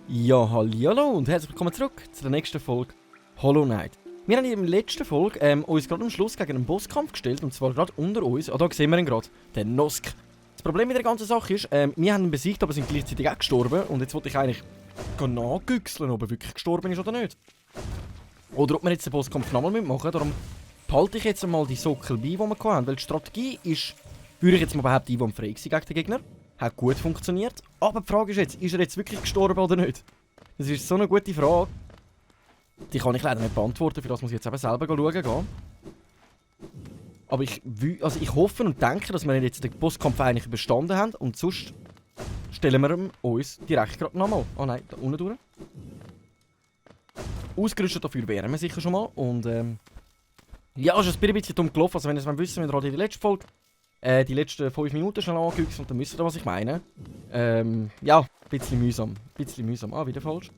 Ja, hallo und herzlich willkommen zurück zu der nächsten Folge Hollow Knight. Wir haben in der letzten Folge uns gerade am Schluss gegen einen Bosskampf gestellt, und zwar gerade unter uns. Ah, da sehen wir ihn gerade, den Nosk. Das Problem mit der ganzen Sache ist, wir haben ihn besiegt, aber sind gleichzeitig auch gestorben. Und jetzt wollte ich eigentlich nachgüchseln, ob er wirklich gestorben ist oder nicht. Oder ob wir jetzt den Bosskampf nochmal machen. Darum behalte ich jetzt einmal die Sockel bei, die wir hatten. Weil die Strategie ist, würde ich jetzt mal behaupten, einwandfrei gegen den Gegner. Hat gut funktioniert. Aber die Frage ist jetzt, ist er jetzt wirklich gestorben oder nicht? Das ist so eine gute Frage. Die kann ich leider nicht beantworten, für das muss ich jetzt eben selber schauen gehen. Aber ich hoffe und denke, dass wir jetzt den Bosskampf eigentlich überstanden haben. Und sonst stellen wir uns direkt gerade nochmal. Oh nein, da unten durch. Ausgerüstet dafür wären wir sicher schon mal. Und ja, ist ein bisschen dumm gelaufen. Also wenn ihr es wissen, wenn ihr halt in der letzten Folge die letzten 5 Minuten schnell angehüchst und dann wisst ihr, was ich meine. Ja, ein bisschen mühsam. Ah, wieder falsch.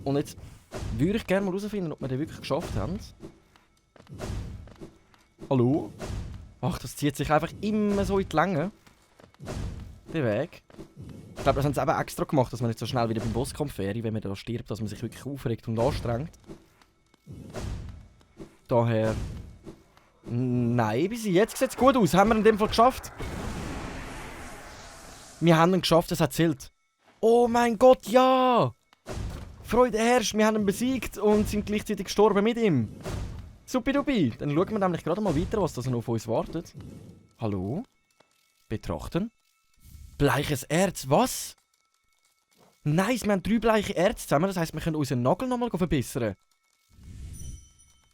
Und jetzt würde ich gerne mal herausfinden, ob wir den wirklich geschafft haben. Hallo? Ach, das zieht sich einfach immer so in die Länge. Der Weg. Ich glaube, das haben sie eben extra gemacht, dass man nicht so schnell wieder beim Bosskampf wäre, wenn man da stirbt, dass man sich wirklich aufregt und anstrengt. Daher... Nein, bis jetzt sieht es gut aus. Haben wir in dem Fall geschafft? Wir haben ihn geschafft, es hat zählt. Oh mein Gott, ja! Freude herrscht, wir haben ihn besiegt und sind gleichzeitig gestorben mit ihm. Supidupi. Dann schauen wir nämlich gerade mal weiter, was da noch auf uns wartet. Hallo? Betrachten. Bleiches Erz, was? Nice, wir haben 3 bleiche Erz zusammen, das heisst, wir können unseren Nagel nochmal verbessern.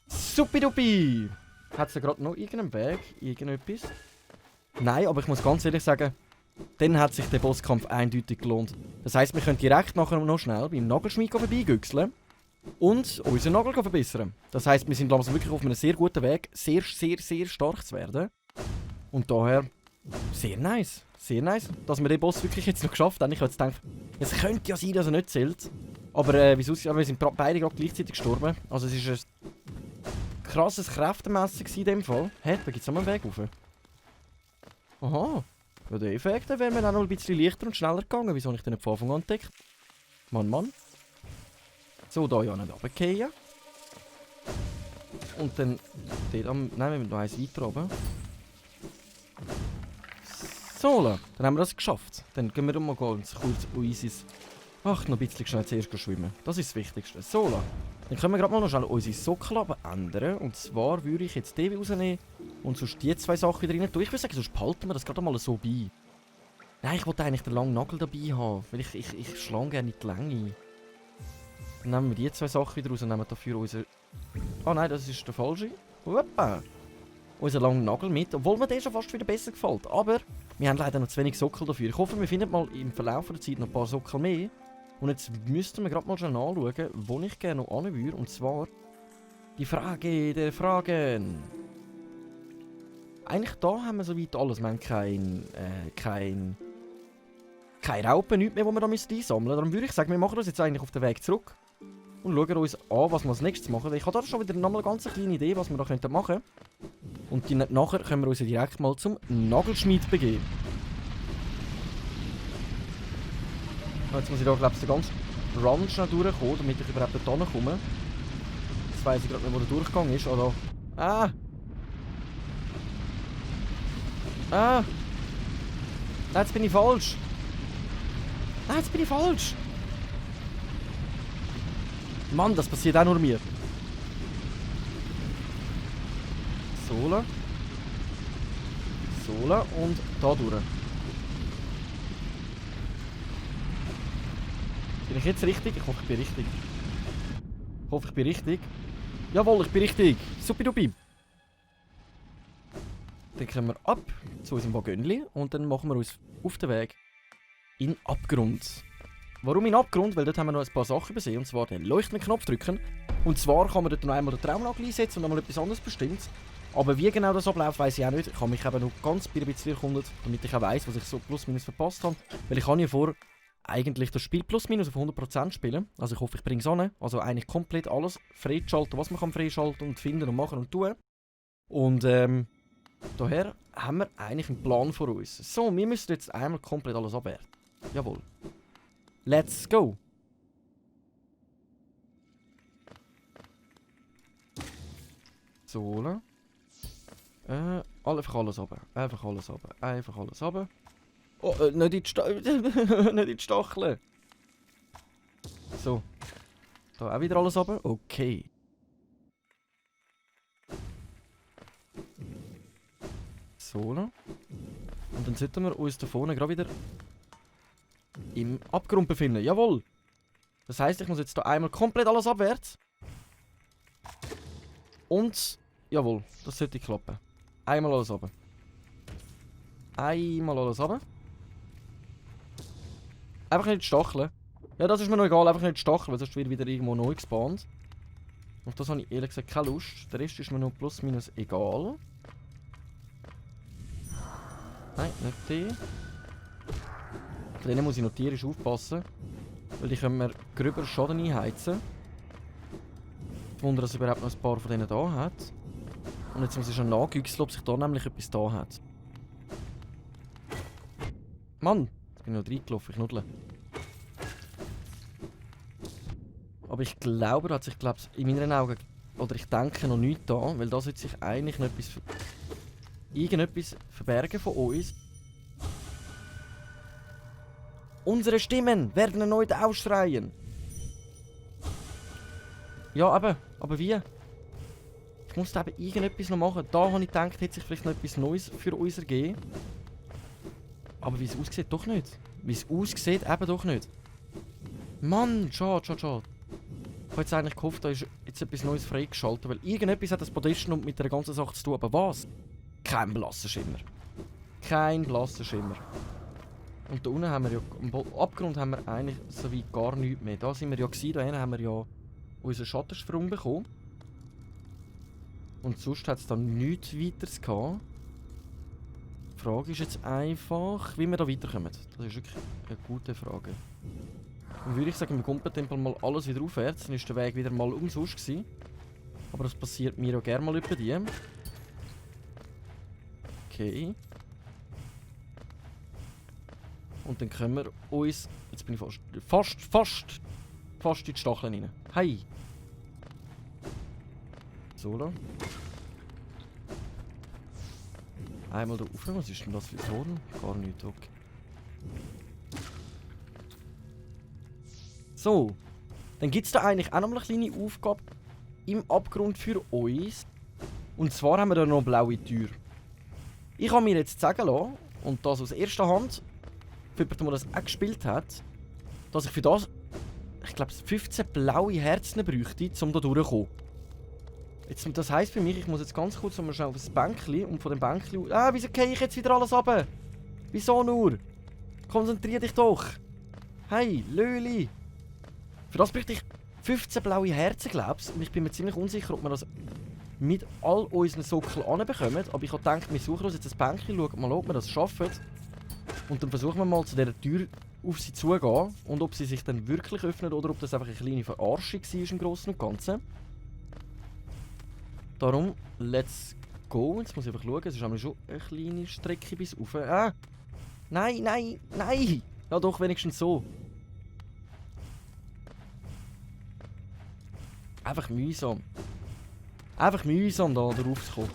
Supidupi. Hat es da gerade noch irgendeinen Weg? Irgendetwas? Nein, aber ich muss ganz ehrlich sagen, dann hat sich der Bosskampf eindeutig gelohnt. Das heisst, wir können direkt nachher noch schnell beim Nagelschmied vorbeigüchseln und unseren Nagel verbessern. Das heisst, wir sind langsam wirklich auf einem sehr guten Weg, sehr stark zu werden. Und daher, sehr nice, dass wir den Boss wirklich jetzt noch geschafft haben. Ich habe jetzt gedacht, es könnte ja sein, dass er nicht zählt. Aber wieso? Wir sind beide gerade gleichzeitig gestorben. Also es ist ein krasses Kräftemessen in dem Fall. Hä? Da gibt es noch einen Weg rauf. Aha. Ja, der Effekt wäre mir auch noch ein bisschen leichter und schneller gegangen. Wieso habe ich den nicht von Anfang an entdeckt? Mann. So, da ja nicht runterfallen. Und dann... Dort am... Nein, wir müssen noch eins weiter oben. So, dann haben wir das geschafft. Dann gehen wir mal ganz kurz unseres... Ach, noch ein bisschen schnell zuerst schwimmen. Das ist das Wichtigste. So, dann können wir gerade mal noch schnell unsere Sockel ändern. Und zwar würde ich jetzt den rausnehmen und sonst die 2 Sachen wieder rein tun. Ich würde sagen, sonst behalten wir das gerade mal so bei. Nein, ich wollte eigentlich den langen Nagel dabei haben, weil ich schlage gerne die Länge. Dann nehmen wir die 2 Sachen wieder raus und nehmen dafür unser... Ah nein, das ist der falsche. Hoppa! Unser langen Nagel mit, obwohl mir der schon fast wieder besser gefällt. Aber wir haben leider noch zu wenig Sockel dafür. Ich hoffe, wir finden mal im Verlauf der Zeit noch ein paar Sockel mehr. Und jetzt müssten wir gerade mal schon anschauen, wo ich gerne noch hin würde. Und zwar die Frage der Fragen. Eigentlich da haben wir soweit alles. Wir haben keine Raupen, nichts mehr, die wir da einsammeln müssen. Darum würde ich sagen, wir machen uns jetzt eigentlich auf den Weg zurück. Und schauen uns an, was wir als nächstes machen. Ich habe da schon wieder nochmal eine ganz kleine Idee, was wir da machen könnten. Und nachher können wir uns direkt mal zum Nagelschmied begeben. Jetzt muss ich da, glaube ich, den ganzen Run schnell durchkommen, damit ich überhaupt da komme. Jetzt weiss ich gerade nicht, wo der Durchgang ist. Oder... Ah! Nein, jetzt bin ich falsch! Mann, das passiert auch nur mir. Sohle und da durch. Bin ich jetzt richtig? Ich hoffe, ich bin richtig. Jawohl, ich bin richtig. Supidupi. Dann kommen wir ab zu unserem Wagönli und dann machen wir uns auf den Weg in den Abgrund. Warum in den Abgrund? Weil dort haben wir noch ein paar Sachen übersehen. Und zwar den leuchtenden Knopf drücken. Und zwar kann man dort noch einmal den Traumnagel einsetzen und nochmal etwas anderes bestimmt. Aber wie genau das abläuft, weiss ich auch nicht. Ich habe mich eben noch ganz ein bisschen erkundet, damit ich auch weiss, was ich so plus minus verpasst habe. Weil ich habe ja vor eigentlich das Spiel plus minus auf 100% spielen. Also ich hoffe, ich bringe es an. Also eigentlich komplett alles freischalten, was man kann freischalten und finden und machen und tun. Und daher haben wir eigentlich einen Plan vor uns. So, wir müssen jetzt einmal komplett alles abwerten. Jawohl. Let's go! So, ne? Einfach alles runter. Einfach alles runter. Einfach alles runter. Oh, nicht in die nicht in die Stacheln. So. Da auch wieder alles runter. Okay. So, ne? Und dann sollten wir uns da vorne gerade wieder im Abgrund befinden. Jawohl! Das heisst, ich muss jetzt da einmal komplett alles abwärts. Und, jawohl, das sollte klappen. Einmal alles runter. Einmal alles runter. Einfach nicht stacheln. Ja, das ist mir noch egal, einfach nicht stacheln, weil sonst wird wieder irgendwo neu gespawnt. Auf das habe ich ehrlich gesagt keine Lust. Der Rest ist mir noch plus minus egal. Nein, nicht die. Bei denen muss ich noch tierisch aufpassen. Weil die können mir gröber Schaden einheizen. Ich wundere, dass es überhaupt noch ein paar von denen da hat. Und jetzt muss ich schon nachgüchseln, ob sich da nämlich etwas da hat. Mann! Jetzt bin ich noch reingelaufen, ich nuddle. Aber ich glaube, da hat sich in meinen Augen, oder ich denke noch nichts da, weil da sollte sich eigentlich noch irgendetwas verbergen von uns. Unsere Stimmen werden erneut aufschreien. Ja, aber wie? Ich muss da eben irgendetwas noch machen. Da habe ich gedacht, hätte sich vielleicht noch etwas Neues für uns ergeben. Aber wie es aussieht, doch nicht. Wie es aussieht, eben doch nicht. Mann, schade. Ich habe jetzt eigentlich gehofft, da ist jetzt etwas Neues freigeschaltet, weil irgendetwas hat das Podest und mit der ganzen Sache zu tun. Aber was? Kein blasser Schimmer. Kein blasser Schimmer. Und da unten haben wir ja, am Abgrund haben wir eigentlich so wie gar nichts mehr. Da sind wir ja gewesen, da hinten haben wir ja unseren Schattensprung bekommen. Und sonst hat es dann nichts weiteres gehabt. Die Frage ist jetzt einfach, wie wir da weiterkommen. Das ist wirklich eine gute Frage. Dann würde ich sagen, wir Kumpeltempel mal alles wieder aufwärts. Dann ist der Weg wieder mal umsonst gewesen. Aber das passiert mir auch gerne mal über die. Okay. Und dann können wir uns... Jetzt bin ich fast in die Stacheln rein. Hey! So, da. Einmal da rauf. Was ist denn das für ein Horn? Gar nicht, okay. So. Dann gibt es da eigentlich auch noch eine kleine Aufgabe im Abgrund für uns. Und zwar haben wir da noch eine blaue Tür. Ich habe mir jetzt sagen lassen, und das aus erster Hand, für jemanden, der das auch gespielt hat, dass ich für das, ich glaube, 15 blaue Herzen bräuchte, um da durchzukommen. Jetzt, das heisst für mich, ich muss jetzt ganz kurz mal schnell auf das Bänkchen und von dem Bänkchen... Ah, wieso gehe ich jetzt wieder alles runter? Wieso nur? Konzentrier dich doch! Hey, Löli! Für das bräuchte ich 15 blaue Herzen, glaubst du? Und ich bin mir ziemlich unsicher, ob wir das mit all unseren Sockeln anbekommen. Aber ich habe gedacht, wir suchen uns jetzt ein Bänkchen, schauen mal, ob wir das schaffen. Und dann versuchen wir mal zu dieser Tür auf sie zugehen. Und ob sie sich dann wirklich öffnet oder ob das einfach eine kleine Verarschung war im Großen und Ganzen. Darum, let's go. Jetzt muss ich einfach schauen, es ist einmal schon eine kleine Strecke bis rauf. Ah! Nein, nein, nein! Ja doch, wenigstens so. Einfach mühsam. Einfach mühsam da drauf zu kommen.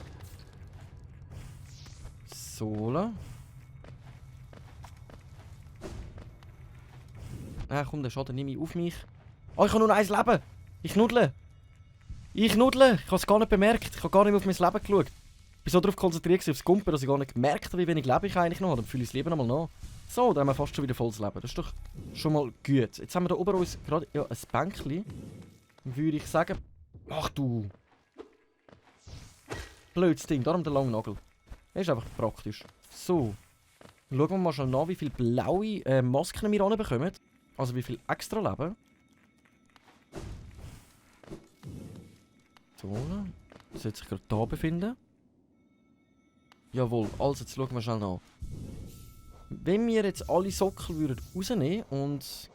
So. Ah komm, der Schaden nehme ich auf mich. Oh, ich habe nur 1 Leben. Ich nuddle. Ich habe es gar nicht bemerkt. Ich habe gar nicht mehr auf mein Leben geschaut. Ich bin so darauf konzentriert aufs Gumpen, dass ich gar nicht gemerkt habe, wie wenig Leben ich eigentlich noch habe. Dann fühle ich das Leben einmal nach. So, dann haben wir fast schon wieder volles Leben. Das ist doch schon mal gut. Jetzt haben wir da oben uns gerade ja, ein Bänkchen. Dann würde ich sagen... Ach du! Blödes Ding, darum der lange Nagel. Das ist einfach praktisch. So. Dann schauen wir mal schnell nach, wie viele blaue Masken wir anbekommen. Also wie viel extra Leben. So, das sollte sich gerade hier befinden. Jawohl, also jetzt schauen wir schnell nach. Wenn wir jetzt alle Sockel würden rausnehmen und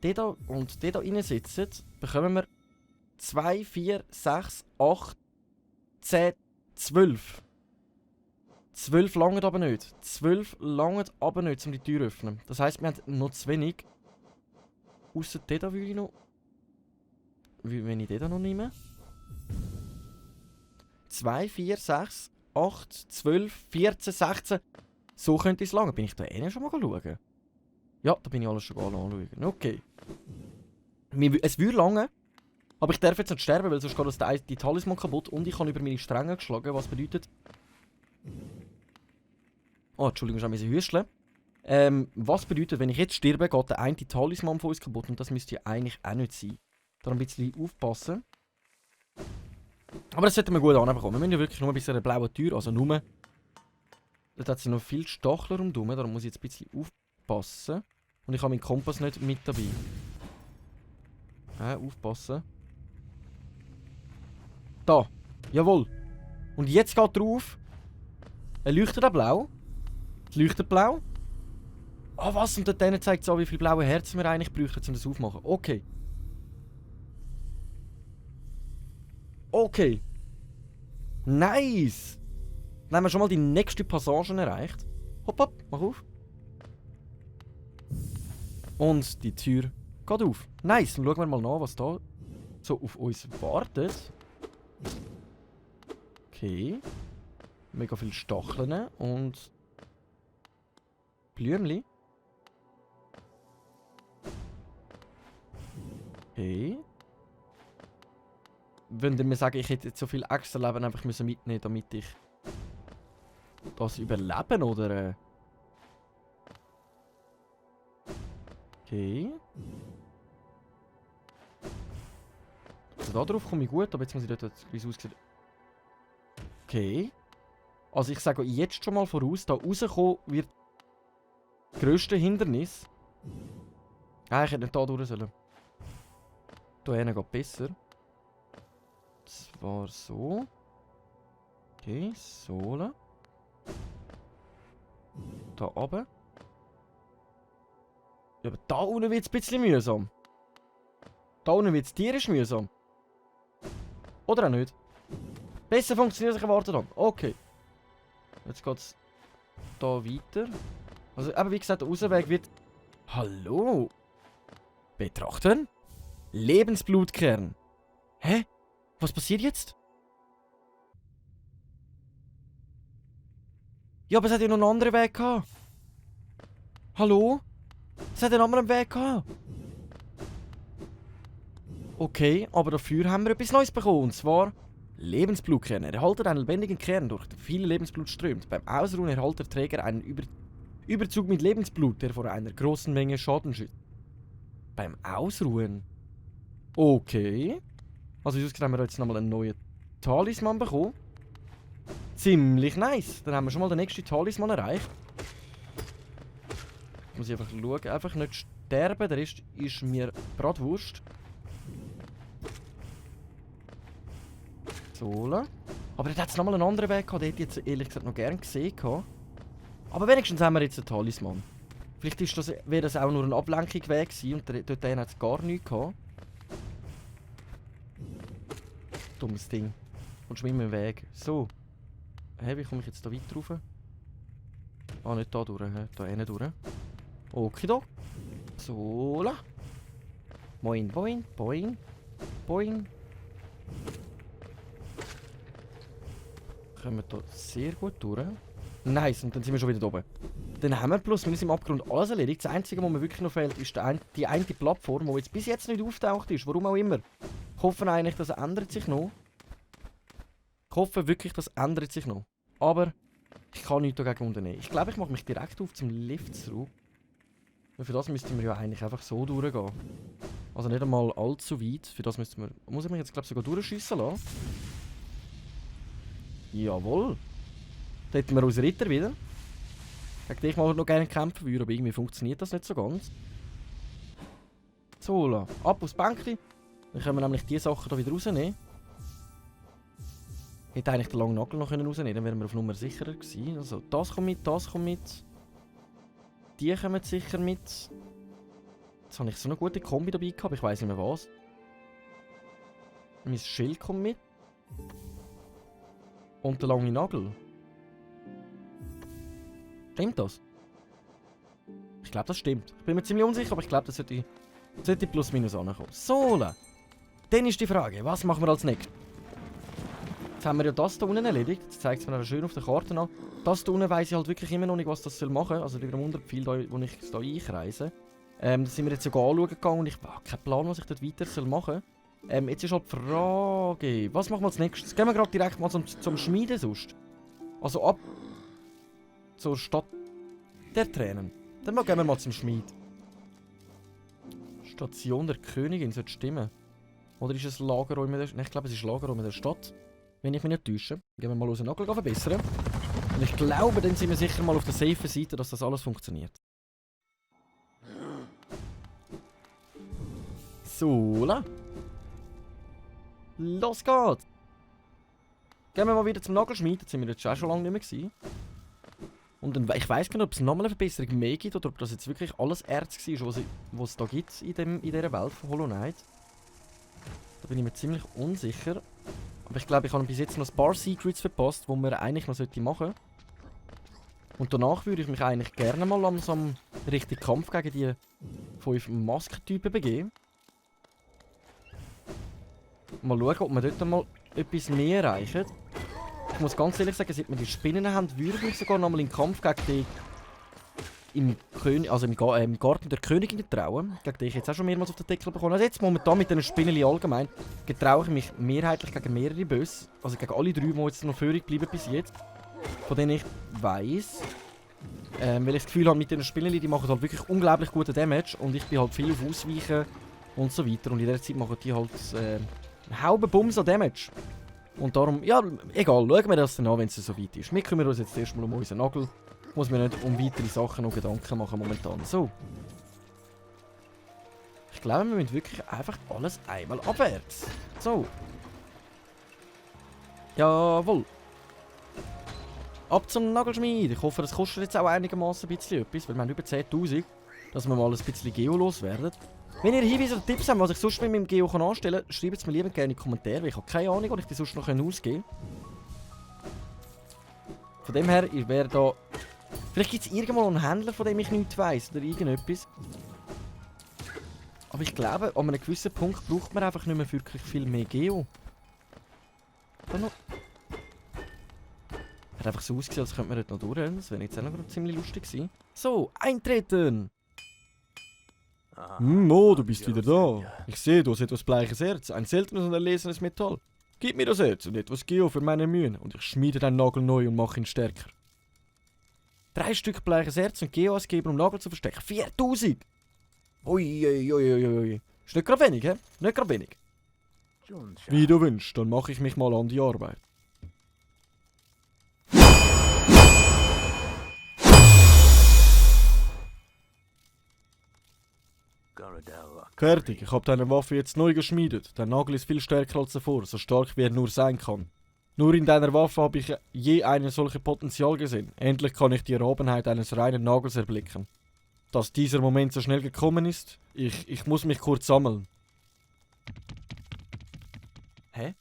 den da reinsetzen, bekommen wir 2, 4, 6, 8, 10, 12. 12 langen aber nicht. 12 langen aber nicht, um die Tür zu öffnen. Das heisst, wir haben noch zu wenig. Ausser den da würde ich noch... Wenn ich den da noch nehme. 2, 4, 6, 8, 12, 14, 16. So könnte es lange. Bin ich da schon mal schauen? Ja, da bin ich alles schon anschauen. Okay. Es würde lange. Aber ich darf jetzt nicht sterben, weil sonst geht die Talisman kaputt und ich habe über meine Stränge geschlagen, was bedeutet... Oh, Entschuldigung, ich habe ein bisschen hüsteln. Was bedeutet, wenn ich jetzt sterbe, geht der eine Talisman von uns kaputt und das müsste ja eigentlich auch nicht sein. Da ein bisschen aufpassen. Aber das sollten wir gut anbekommen. Wir müssen ja wirklich nur bis einer blauen Tür, also nur... Dort hat sie noch viel Stachler rundherum, darum muss ich jetzt ein bisschen aufpassen. Und ich habe meinen Kompass nicht mit dabei. Aufpassen. Da. Jawohl. Und jetzt geht drauf. Er leuchtet auch blau. Es leuchtet blau. Ah, was? Und dort zeigt es an, wie viele blaue Herzen wir eigentlich bräuchten, um das aufzumachen. Okay. Okay. Nice. Dann haben wir schon mal die nächste Passage erreicht. Hopp, hopp, mach auf. Und die Tür geht auf. Nice. Dann schauen wir mal nach, was da so auf uns wartet. Okay. Mega viele Stacheln und Blümchen. Okay. Wenn ihr mir sagen, ich hätte jetzt so viel extra Leben einfach mitnehmen müssen, damit ich das überleben, oder? Okay. Also da drauf komme ich gut, aber jetzt muss ich dort, wie es aussieht. Okay. Also ich sage jetzt schon mal voraus, da rauskommen wird das grösste Hindernis. Ich hätte nicht da durch sollen. Da hinten geht besser. Zwar so. Okay, so. Da oben. Ja, aber da unten wird es ein bisschen mühsam. Da unten wird es tierisch mühsam. Oder auch nicht? Besser funktioniert, als ich erwartet habe. Okay. Jetzt geht es da weiter. Also, aber wie gesagt, der Ausweg wird... Hallo? Betrachten? Lebensblutkern. Hä? Was passiert jetzt? Ja, aber es hat ja noch einen anderen Weg gehabt. Hallo? Es hat einen anderen Weg gehabt. Okay, aber dafür haben wir etwas Neues bekommen. Und zwar Lebensblutkern. Er erhaltet einen lebendigen Kern, durch den viel Lebensblut strömt. Beim Ausruhen erhält der Träger einen Überzug mit Lebensblut, der vor einer großen Menge Schaden schützt. Beim Ausruhen? Okay. Also wie ausgesehen haben wir jetzt nochmal einen neuen Talisman bekommen. Ziemlich nice. Dann haben wir schon mal den nächsten Talisman erreicht. Muss ich einfach schauen. Einfach nicht sterben, der Rest ist mir Bratwurst. So. Aber dort hat es nochmal einen anderen Weg gehabt. Den hätte ich jetzt ehrlich gesagt noch gerne gesehen. Aber wenigstens haben wir jetzt einen Talisman. Vielleicht wäre das auch nur ein Ablenkungsweg gewesen und dort hat es gar nichts gehabt. Dummes Ding. Und schon immer im Weg. So. Hä, wie komme ich jetzt da weiter rauf? Ah, nicht da durch, da hinten durch. Okay, da. So. Moin, boing, boing, boing. Kommen wir da sehr gut durch. Nice, und dann sind wir schon wieder oben. Dann haben wir plus minus im Abgrund alles erledigt. Das Einzige, was mir wirklich noch fehlt, ist die eine Plattform, die jetzt bis jetzt nicht auftaucht ist. Warum auch immer. Ich hoffe eigentlich, das ändert sich noch. Ich hoffe wirklich, das ändert sich noch. Aber ich kann nichts dagegen unternehmen. Ich glaube, ich mache mich direkt auf zum Lift zurück. Und für das müssten wir ja eigentlich einfach so durchgehen. Also nicht einmal allzu weit. Für das müssten wir... Muss ich mich jetzt, glaube ich, sogar durchschiessen lassen? Jawohl. Da hätten wir unsere Ritter wieder. Gegen dich mal noch gerne kämpfen würden, aber irgendwie funktioniert das nicht so ganz. So, ab aufs Bänkchen. Dann können wir nämlich diese Sachen hier wieder rausnehmen. Ich hätte eigentlich den langen Nagel noch rausnehmen können, dann wären wir auf Nummer sicherer gewesen. Also das kommt mit, das kommt mit. die kommen sicher mit. Jetzt habe ich so eine gute Kombi dabei gehabt, ich weiß nicht mehr was. Mein Schild kommt mit. Und der lange Nagel. Stimmt das? Ich glaube, das stimmt. Ich bin mir ziemlich unsicher, aber ich glaube, das sollte plus minus ankommen. So, dann ist die Frage, was machen wir als nächstes? Jetzt haben wir ja das hier unten erledigt. Jetzt zeigt es mir schön auf der Karte an. Das hier unten weiss ich halt wirklich immer noch nicht, was das machen soll. Also über dem Unterpfeil, wo ich da einkreise. Da sind wir jetzt sogar anschauen gegangen und ich habe keinen Plan, was ich dort weiter machen soll. Jetzt ist halt die Frage, was machen wir als nächstes? Gehen wir gerade direkt mal zum Schmieden sonst. Also ab zur Stadt der Tränen. Dann gehen wir mal zum Schmied. Station der Königin sollte stimmen. Oder ist es Lagerräume der Stadt? Nein, ich glaube, es ist Lagerräume der Stadt. Wenn ich mich nicht täusche. Gehen wir mal unseren Nagel verbessern. Und ich glaube, dann sind wir sicher mal auf der safen Seite, dass das alles funktioniert. So, los geht's! Gehen wir mal wieder zum Nagelschmied. Jetzt sind wir jetzt auch schon lange nicht mehr gewesen. Und dann, ich weiss gar nicht, ob es nochmal eine Verbesserung mehr gibt oder ob das jetzt wirklich alles Erz war, was es da gibt in dieser Welt von Hollow Knight. Da bin ich mir ziemlich unsicher. Aber ich glaube, ich habe bis jetzt noch ein paar Secrets verpasst, die man eigentlich noch machen sollte. Und danach würde ich mich eigentlich gerne mal langsam richtig Kampf gegen die 5 Maskentypen begeben. Mal schauen, ob wir dort mal etwas mehr erreichen. Ich muss ganz ehrlich sagen, seit wir die Spinnen haben, würde ich mich sogar noch mal in den Kampf gegen die im Garten der Königin trauen. Gegen die ich jetzt auch schon mehrmals auf den Deckel bekommen. Also jetzt momentan mit den Spinnen allgemein getraue ich mich mehrheitlich gegen mehrere Bosse. Also gegen alle 3, die jetzt noch führig bleiben bis jetzt. Von denen ich weiss. Weil ich das Gefühl habe, mit den Spinnen, die machen halt wirklich unglaublich guten Damage. Und ich bin halt viel auf Ausweichen und so weiter. Und in der Zeit machen die halt einen Haufen Bums an Damage. Und darum, ja, egal, schauen wir das dann an, wenn es so weit ist. Wir kümmern uns jetzt erstmal um unseren Nagel. Muss mir nicht um weitere Sachen noch Gedanken machen momentan. So. Ich glaube, wir müssen wirklich einfach alles einmal abwärts. So. Jawohl. Ab zum Nagelschmied. Ich hoffe, das kostet jetzt auch einigermaßen ein bisschen etwas, weil wir haben über 10.000, dass wir mal ein bisschen Geo loswerden. Wenn ihr Hinweise oder Tipps habt, was ich sonst mit meinem Geo anstellen kann, schreibt es mir lieber gerne in die Kommentare, weil ich habe keine Ahnung, ob ich die sonst noch ausgeben kann. Von dem her, ich wäre da... Vielleicht gibt es irgendwo einen Händler, von dem ich nichts weiss oder irgendetwas. Aber ich glaube, an einem gewissen Punkt braucht man einfach nicht mehr wirklich viel mehr Geo. Dann noch... Hat einfach so ausgesehen, als könnte man dort noch durchrennen. Das wäre jetzt auch noch ziemlich lustig gewesen. So, eintreten! Oh, du bist wieder da. Ich sehe, du hast etwas bleiches Erz, ein seltenes und erlesenes Metall. Gib mir das Erz und etwas Geo für meine Mühen und ich schmiede deinen Nagel neu und mache ihn stärker. 3 Stück bleiches Erz und Geo ausgeben, um Nagel zu verstecken. 4.000! Uiuiuiui. Ist nicht gerade wenig, hä? Nicht gerade wenig. Wie du wünschst, dann mache ich mich mal an die Arbeit. Fertig, ich habe deine Waffe jetzt neu geschmiedet. Dein Nagel ist viel stärker als zuvor, so stark wie er nur sein kann. Nur in deiner Waffe habe ich je ein solches Potenzial gesehen. Endlich kann ich die Erhabenheit eines reinen Nagels erblicken. Dass dieser Moment so schnell gekommen ist, ich muss mich kurz sammeln. Hä?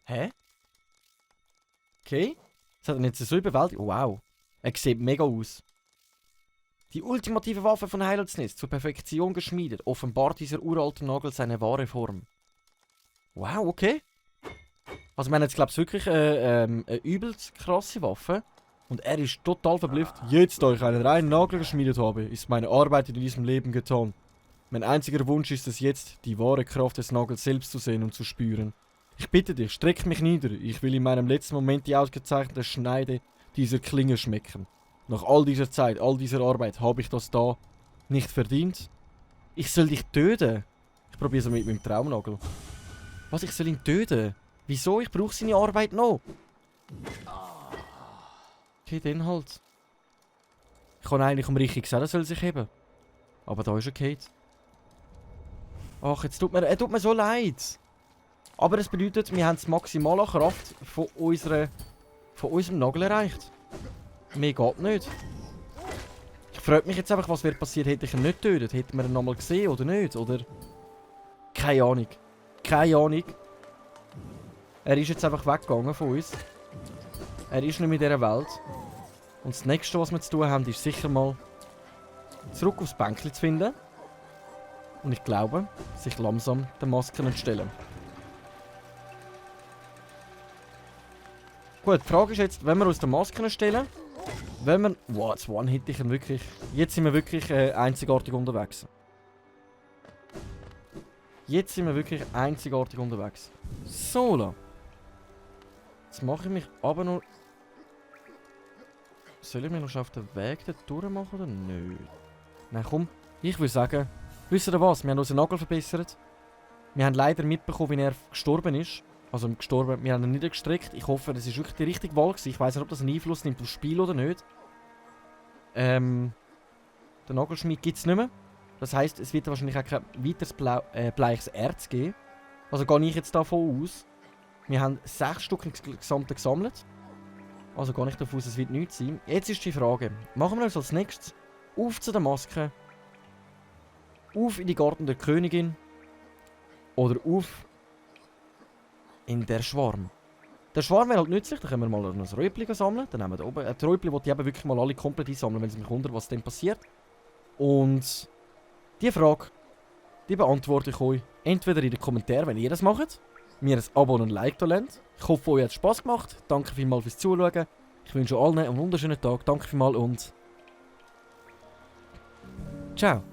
Hä? Okay. Das hat er jetzt so überwältigt. Wow. Er sieht mega aus. Die ultimative Waffe von Heilsnest, zur Perfektion geschmiedet, offenbart dieser uralte Nagel seine wahre Form. Wow, okay. Also wir haben jetzt glaube ich wirklich eine übelst krasse Waffe. Und er ist total verblüfft. Jetzt, da ich einen reinen Nagel geschmiedet habe, ist meine Arbeit in diesem Leben getan. Mein einziger Wunsch ist es jetzt, die wahre Kraft des Nagels selbst zu sehen und zu spüren. Ich bitte dich, streck mich nieder. Ich will in meinem letzten Moment die ausgezeichnete Schneide dieser Klinge schmecken. Nach all dieser Zeit, all dieser Arbeit, habe ich das da nicht verdient? Ich soll dich töten? Ich probiere es mit meinem Traumnagel. Was, ich soll ihn töten? Wieso? Ich brauche seine Arbeit noch. Okay, dann halt. Ich kann eigentlich richtig gesagt, er soll sich heben. Aber da ist er Kate. Ach, jetzt tut mir so leid. Aber das bedeutet, wir haben das Maximal an Kraft von unserem Nagel erreicht. Mehr geht nicht. Ich frage mich jetzt einfach, was wäre passiert, hätte ich ihn nicht getötet. Hätten wir ihn nochmal gesehen oder nicht? Oder... Keine Ahnung. Keine Ahnung. Er ist jetzt einfach weggegangen von uns. Er ist nicht mehr in dieser Welt. Und das nächste, was wir zu tun haben, ist sicher mal zurück aufs Bänkchen zu finden. Und ich glaube, sich langsam den Masken zu stellen. Gut, die Frage ist jetzt, wenn wir uns den Masken stellen, wenn wir... Wow, jetzt one-hit ich ihn wirklich... Jetzt sind wir wirklich einzigartig unterwegs. Jetzt sind wir wirklich einzigartig unterwegs. So, la. Jetzt mache ich mich aber noch... Soll ich mich noch auf den Weg da durchmachen oder nicht? Nein, komm. Ich würde sagen, wisst ihr was? Wir haben unseren Nagel verbessert. Wir haben leider mitbekommen, wie er gestorben ist. Also gestorben, wir haben ihn niedergestreckt. Ich hoffe, das war wirklich die richtige Wahl gewesen. Ich weiß nicht, ob das einen Einfluss nimmt aufs Spiel oder nicht. Den Nagelschmied gibt es nicht mehr. Das heisst, es wird wahrscheinlich auch kein weiteres bleiches Erz geben. Also gehe ich jetzt davon aus. Wir haben 6 Stück insgesamt gesammelt. Also gehe ich davon aus, es wird nichts sein. Jetzt ist die Frage, machen wir uns als nächstes auf zu der Maske, auf in die Garten der Königin oder auf in der Schwarm. Der Schwarm wäre halt nützlich, da können wir mal noch ein Räubli sammeln. Dann nehmen wir da oben. Die Räubli wollte ich eben wirklich mal alle komplett einsammeln, wenn es mich wundert, was denn passiert. Und die Frage, die beantworte ich euch entweder in den Kommentaren, wenn ihr das macht, mir ein Abo und ein Like da lasst. Ich hoffe, euch hat es Spass gemacht. Danke vielmals fürs Zuschauen. Ich wünsche allen einen wunderschönen Tag. Danke vielmals und ciao.